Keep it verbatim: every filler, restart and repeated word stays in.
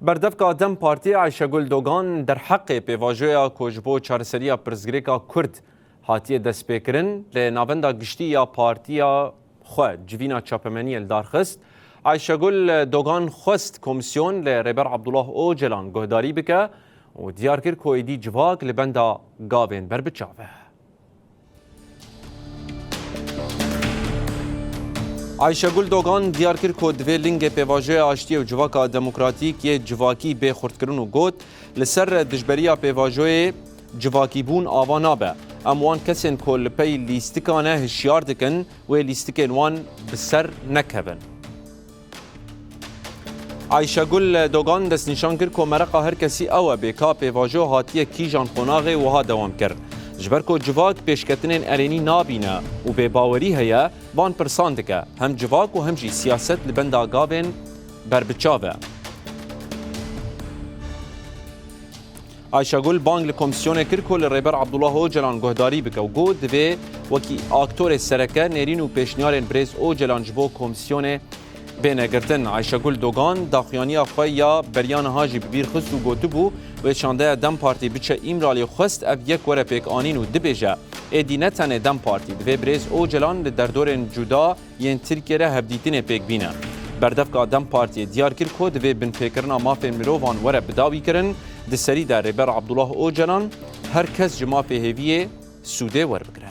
Berdevka DEM Partiyê Ayşegul Dogan derheqê pêvajoya ku ji bo çareseriya pirsgirêka Kurd hatiye destpêkirin, li navenda giştî ya partiya xwe civîna çapemeniyê li dar xist. Ayşegul Dogan xwest komîsyon li Rêber Abdullah Ocalan guhdarî bike û diyar kir ku êdî civak li benda gavên berbiçav e. Ayşegul Dogan diyar kir ku divê lingê pêvajoya aştiyê û civaka demokratîk yê civakî bê xurtkirin û got, li ser dijberiya pêvajoyê civakîbûn ava nabe. Em wan kesên ku li pey lîstikan e hişyar dikin, wê lîstikên wan bi ser nekevin. Ayşegul Dogan destnîşan kir ku mereqa her kesî ew e bê ka pêvajo hatiye kîjan qonaxê wiha dewam kir. Ji ber ku civak pêşketinên erênî nabîne û bêbawerî heye, van pirsan dike. Hem civak û hem jî siyaset li benda gavên berbiçav e. Ayşegul bang li komîsyonê kir ku li Rêber Abdullah Ocalan guhdarî bike û got, divê wekî aktorê sereke nêrîn û pêşniyarên birêz Ocalan ji bo komîsyonê bêne girtin. Ayşegul Dogan daxuyaniya xwe ya beriya niha jî bi bîr xist û gotibû, wê şandeya DEM Partî biçe Îmralî, xwest ev yek were pêkanîn û dibêje, êdî ne tenê DEM Partî, divê birêz Ocalan li derdorên cuda yên Tirkiyê re hevdîtinê pêk bîne. Berdevka DEM Partiyê diyar kir ku divê binpêkirina mafên mirovan were bidawîkirin, di serî de Rêber Abdullah Ocalan her kes ji mafê hêviyê sûdê werbigire.